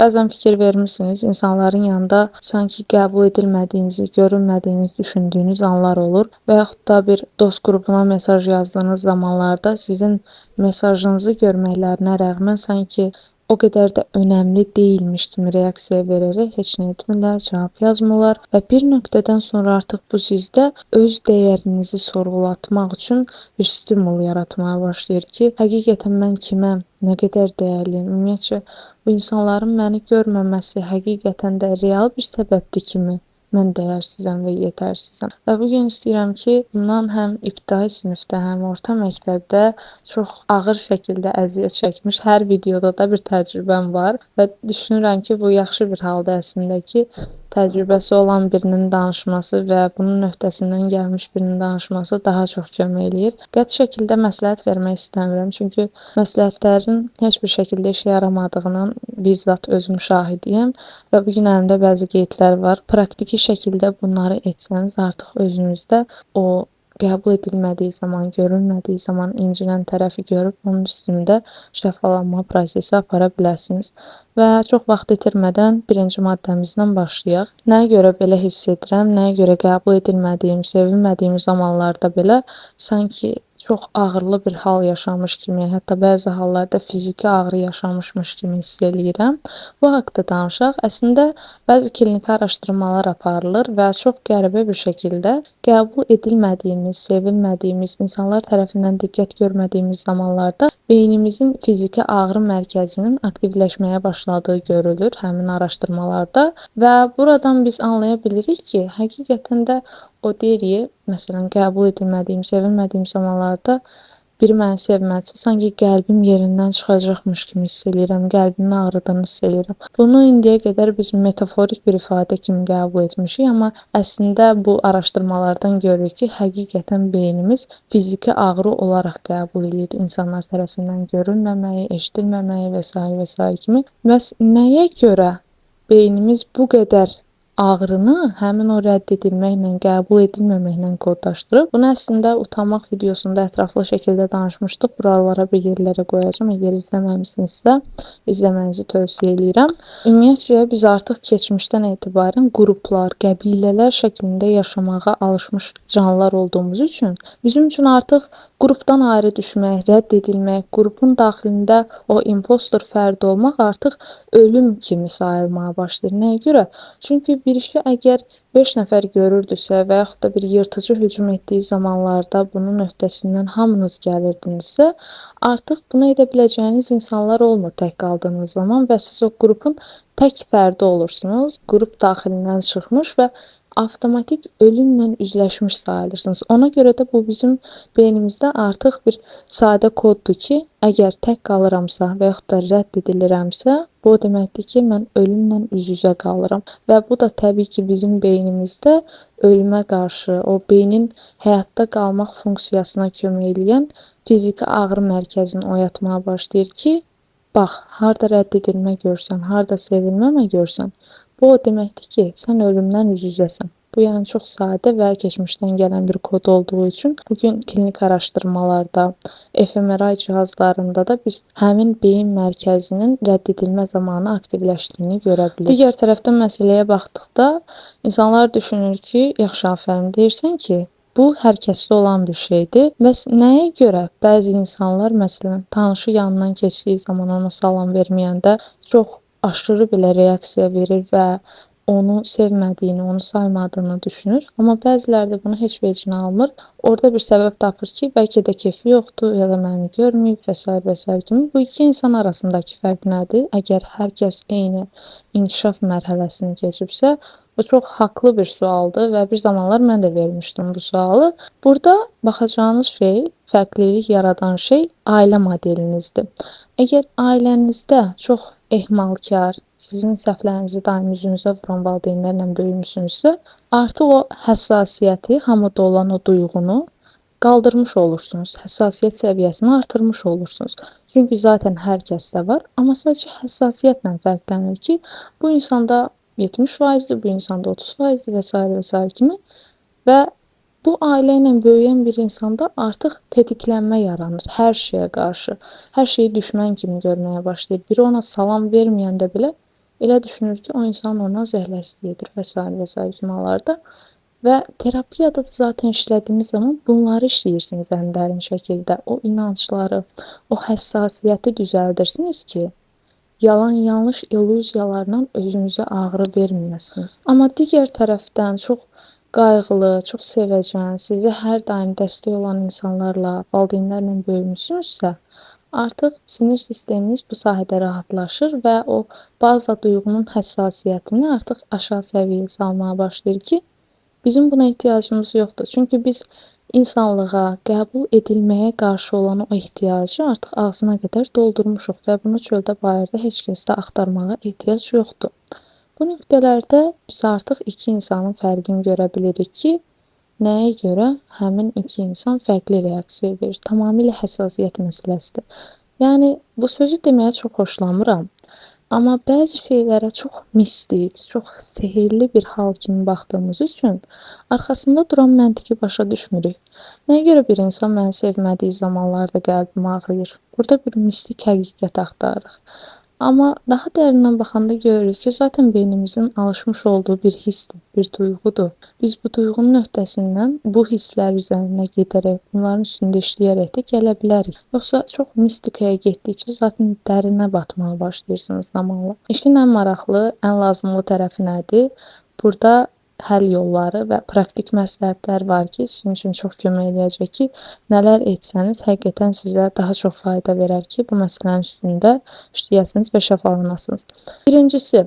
Bəzən fikir vermisiniz, insanların yanında sanki qəbul edilmədiyinizi, görünmədiyinizi düşündüyünüz anlar olur və yaxud da bir dost qrupuna mesaj yazdığınız zamanlarda sizin mesajınızı görməklərinə rəğmən sanki o qədər də önəmli deyilmiş kimi reaksiya verərək heç nə etmirlər, cavab yazmırlar və bir nöqtədən sonra artıq bu sizdə öz dəyərinizi sorğulatmaq üçün bir stimul yaratmaya başlayır ki, həqiqətən mən kiməm, nə qədər dəyərliyəm, ümumiyyətcə bu insanların məni görməməsi həqiqətən də real bir səbəbdir kimi mən dəyərsizəm və yetərsizəm. Və bu gün istəyirəm ki, bundan həm ibtidai sinifdə, həm orta məktəbdə çox ağır şəkildə əziyyət çəkmiş hər videoda da bir təcrübəm var və düşünürəm ki, bu yaxşı bir haldır əslində ki, təcrübəsi olan birinin danışması və bunun öhdəsindən gəlmiş birinin danışması daha çox kömək eləyir. Qəti şəkildə məsləhət vermək istəmirəm, çünki məsləhətlərin heç bir şəkildə işə yaramadığının bizzat özüm şahidiyəm və bu gün əlimdə bəzi qeydlər var. Praktiki şəkildə bunları etsəniz artıq özünüzdə o qəbul edilmədiyi zaman, görünmədiyi zaman incinən tərəfi görüb onun üstündə şəfalanma prosesi apara bilərsiniz. Və çox vaxt itirmədən birinci maddəmizdən başlayaq. Nəyə görə belə hiss edirəm, nəyə görə qəbul edilmədiyim, sevilmədiyim zamanlarda belə sanki çox ağırlı bir hal yaşamış kimi, hətta bəzi hallarda fiziki ağrı yaşamışmış kimi hiss eləyirəm. Bu haqda danışaq. Əslində, bəzi kliniki araşdırmalar aparılır və çox qəribə bir şəkildə qəbul edilmədiyimiz, sevilmədiyimiz, insanlar tərəfindən diqqət görmədiyimiz zamanlarda beynimizin fiziki ağrı mərkəzinin aktivləşməyə başladığı görülür həmin araşdırmalarda və buradan biz anlaya bilirik ki, həqiqətən də o deyir, məsələn, qəbul edilmədiyim, sevilmədiyim zamanlarda biri məni sevməzsə, sanki qəlbim yerindən çıxacaqmış kimi hiss eləyirəm, qəlbimin ağrıdığını hiss eləyirəm. Bunu indiyə qədər biz metaforik bir ifadə kimi qəbul etmişik, amma əslində bu araşdırmalardan görürük ki, həqiqətən beynimiz fiziki ağrı olaraq qəbul eləyir insanlar tərəfindən görünməməyi, eşidilməməyi və sair və sair kimi. Bəs nəyə görə beynimiz bu qədər ağrını həmin o rədd edilməklə, qəbul edilməməklə kodlaşdırıb? Bunu əslində utanmaq videosunda ətraflı şəkildə danışmışdıq. Buralara bir yerlərə qoyacağam. Əgər izləməmisinizsə, izləmənizi tövsiyə eləyirəm. Ümumiyyətcə, biz artıq keçmişdən etibarən qruplar, qəbilələr şəklində yaşamağa alışmış canlılar olduğumuz üçün bizim üçün artıq qrupdan ayrı düşmək, rədd edilmək, qrupun daxilində o impostor fərdi olmaq artıq ölüm kimi sayılmağa başlayır. Nəyə görə? Çünki bir işi əgər 5 nəfər görürdüsə və yaxud da bir yırtıcı hücum etdiyi zamanlarda bunun öhdəsindən hamınız gəlirdinizsə, artıq bunu edə biləcəyiniz insanlar olmur tək qaldığınız zaman və siz o qrupun tək fərdi olursunuz, qrup daxilindən çıxmış və avtomatik ölümlə üzləşmiş sayılırsınız. Ona görə də bu bizim beynimizdə artıq bir sadə koddur ki, əgər tək qalıramsa və yaxud da rədd edilirəmsə, bu o deməkdir ki, mən ölümlə üz-üzə qalıram. Və bu da təbii ki, bizim beynimizdə ölümə qarşı, o beynin həyatda qalmaq funksiyasına kömək eləyən fiziki ağrı mərkəzini oyatmağa başlayır ki, bax, harda rədd edilmə görsən, harda sevilməmə görsən, bu o deməkdir ki, sən ölümdən üz-üzəsən. Bu, yəni çox sadə və keçmişdən gələn bir kod olduğu üçün bugün klinik araşdırmalarda, fMRI cihazlarında da biz həmin beyin mərkəzinin rədd edilmə zamanı aktivləşdiyini görə bilirik. Digər tərəfdən məsələyə baxdıqda insanlar düşünür ki, yaxşı, afərin, deyirsən ki, bu hər kəsdə olan bir şeydir. Bəs nəyə görə bəzi insanlar, məsələn, tanışı yanından keçdiyi zaman ona salam verməyəndə çox aşırı belə reaksiya verir və onu sevmədiyini, onu saymadığını düşünür. Amma bəziləri də bunu heç vecinə almır. Orada bir səbəb tapır ki, bəlkə də kefi yoxdur, ya da məni görməyib və sair və sair kimi. Bu iki insan arasındakı fərq nədir? Əgər hər kəs eyni inkişaf mərhələsini keçibsə, bu çox haqlı bir sualdır və bir zamanlar mən də vermişdim bu sualı. Burada baxacağınız şey, fərqlilik yaradan şey ailə modelinizdir. Əgər ailənizdə çox ehmalkar, sizin səhvlərinizi daim üzünüzə vuran valideynlərlə böyümüsünüzsə, artıq o həssasiyyəti, hamıda olan o duyğunu qaldırmış olursunuz. Həssasiyyət səviyyəsini artırmış olursunuz. Çünki zaten hər kəsdə var, amma sadəcə həssasiyyətlə fərqlənir ki, bu insanda 70%-dir, bu insanda 30%-dir və sair və sair kimi və bu ailə ilə böyüyən bir insanda artıq tetiklənmə yaranır hər şeyə qarşı. Hər şeyi düşmən kimi görməyə başlayır. Biri ona salam verməyəndə belə Elə düşünür ki, o insan ondan zəhləsi gedir və sair və sair kimi hallarda. Və terapiyada da zaten işlədiyiniz zaman bunları işləyirsiniz ən dərin şəkildə. O inancları, o həssasiyyəti düzəldirsiniz ki, yalan yanlış illüziyalarla özünüzə ağrı verməyəsiniz. Amma digər tərəfdən çox qayğılı, çox sevəcən, sizə hər daim dəstək olan insanlarla, valideynlərlə böyümüsünüzsə, artıq sinir sisteminiz bu sahədə rahatlaşır və o baza duyğunun həssasiyyətini artıq aşağı səviyyəyə salmağa başlayır ki, bizim buna ehtiyacımız yoxdur. Çünki biz insanlığa, qəbul edilməyə qarşı olan o ehtiyacı artıq ağzına qədər doldurmuşuq və bunu çöldə, bayırda heç kəsdə axtarmağa ehtiyac yoxdur. Bu nöqtələrdə biz artıq iki insanın fərqini görə bilirik ki, nəyə görə həmin iki insan fərqli reaksiya verir. Tamamilə həssasiyyət məsələsidir. Yəni, bu sözü deməyə çox xoşlamıram. Amma bəzi şeylərə çox mistik, çox sehirli bir hal kimi baxdığımız üçün arxasında duran məntiqi başa düşmürük. Nəyə görə bir insan məni sevmədiyi zamanlarda qəlbim ağrıyır? Burada bir mistik həqiqət axtarırıq. Amma daha dərindən baxanda görürük ki, zaten beynimizin alışmış olduğu bir hissdir, bir duyğudur. Biz bu duyğunun öhdəsindən bu hisslər üzərinə gedərək, bunların üstündə işləyərək də gələ bilərik. Yoxsa çox mistikaya getdikcə zaten dərinə batmağa başlayırsınız zamanla. İşin ən maraqlı, ən lazımlı tərəfi nədir? Burada həll yolları və praktik məsləhətlər var ki, sizin üçün çox kömək eləyəcək ki, nələr etsəniz həqiqətən sizə daha çox fayda verər ki, bu məsələnin üstündə işləyəsiniz və şəfalanasınız. Birincisi,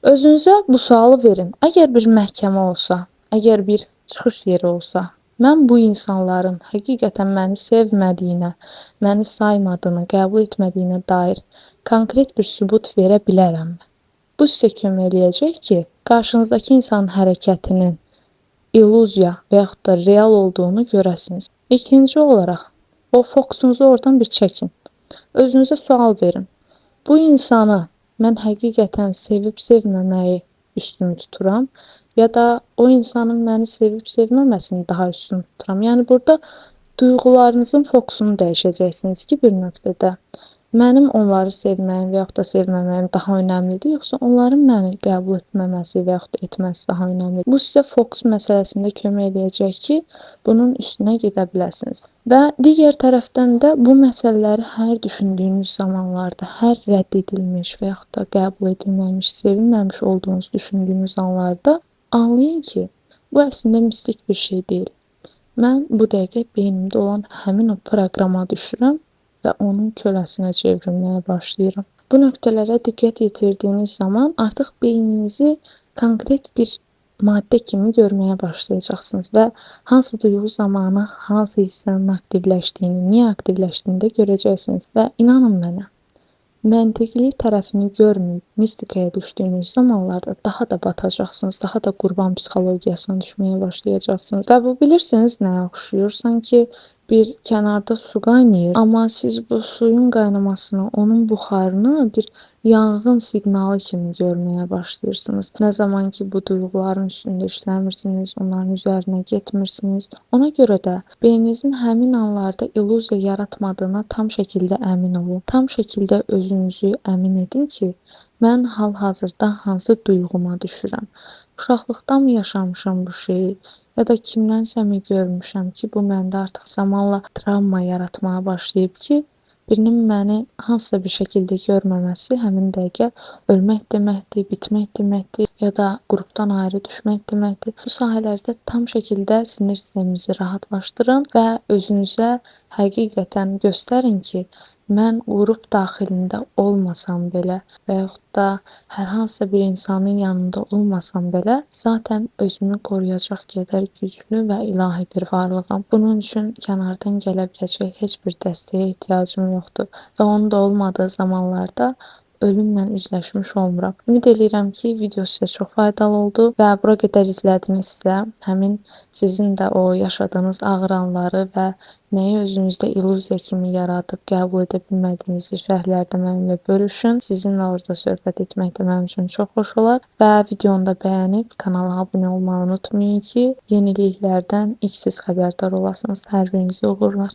özünüzə bu sualı verin. Əgər bir məhkəmə olsa, əgər bir çıxış yeri olsa, mən bu insanların həqiqətən məni sevmədiyinə, məni saymadığına, qəbul etmədiyinə dair konkret bir sübut verə bilərəmmi? Bu sizə kömək eləyəcək ki, qarşınızdakı insanın hərəkətinin illüziya və yaxud da real olduğunu görəsiniz. İkinci olaraq, o fokusunuzu oradan bir çəkin. Özünüzə sual verin. Bu insanı mən həqiqətən sevib sevməməyi üstün tuturam ya da o insanın məni sevib sevməməsini daha üstün tuturam. Yəni burada duyğularınızın fokusunu dəyişəcəksiniz ki, bir nöqtədə mənim onları sevməyim və yaxud da sevməməyim daha önəmlidir, yoxsa onların məni qəbul etməməsi və yaxud da etməsi daha önəmlidir. Bu sizə fokus məsələsində kömək eləyəcək ki, bunun üstünə gedə biləsiniz. Və digər tərəfdən də bu məsələləri hər düşündüyünüz zamanlarda, hər rədd edilmiş və yaxud da qəbul edilməmiş, sevilməmiş olduğunuzu düşündüyünüz anlarda anlayın ki, bu əslində mistik bir şey deyil. Mən bu dəqiqə beynimdə olan həmin o proqrama düşürəm və onun köləsinə çevrilməyə başlayıram. Bu nöqtələrə diqqət yetirdiyiniz zaman artıq beyninizi konkret bir maddə kimi görməyə başlayacaqsınız və hansı duyğu zamanı hansı hissənin aktivləşdiyini, niyə aktivləşdiyini də görəcəksiniz. Və inanın mənə, məntiqli tərəfini görməyib mistikaya düşdüyünüz zamanlarda daha da batacaqsınız, daha da qurban psixologiyasına düşməyə başlayacaqsınız. Və bu bilirsiniz nəyə oxşuyur? Sanki bir kənarda su qaynayır, amma siz bu suyun qaynamasını, onun buxarını bir yanğın siqnalı kimi görməyə başlayırsınız. Nə zaman ki bu duyğuların üstündə işləmirsiniz, onların üzərinə getmirsiniz. Ona görə də beyninizin həmin anlarda illüziya yaratmadığına tam şəkildə əmin olun. Tam şəkildə özünüzü əmin edin ki, mən hal-hazırda hansı duyğuma düşürəm? Uşaqlıqdan mı yaşamışam bu şeyi? Ya da kimdənsə mi görmüşəm ki, bu məndə artıq zamanla travma yaratmağa başlayıb ki, birinin məni hansısa bir şəkildə görməməsi həmin dəqiqə ölmək deməkdir, bitmək deməkdir ya da qrupdan ayrı düşmək deməkdir. Bu sahələrdə tam şəkildə sinir sisteminizi rahatlaşdırın və özünüzə həqiqətən göstərin ki, mən qrup daxilində olmasam belə və yaxud da hər hansısa bir insanın yanında olmasam belə, zaten özümü qoruyacaq qədər güclü və ilahi bir varlığam. Bunun üçün kənardan gələ biləcək heç bir dəstəyə ehtiyacım yoxdur və onun da olmadığı zamanlarda ölümlə üzləşmiş olmuram. Ümid eləyirəm ki, video sizə çox faydalı oldu və bura qədər izlədinizsə, həmin sizin də o yaşadığınız ağır anları və nəyi özünüzdə illüziya kimi yaradıb qəbul edə bilmədiyinizi şərhlərdə mənimlə bölüşün. Sizinlə orada söhbət etmək də mənim üçün çox xoş olar və videonu da bəyənib kanala abunə olmağı unutmayın ki, yeniliklərdən ilk siz xəbərdar olasınız. Hər birinizə uğurlar.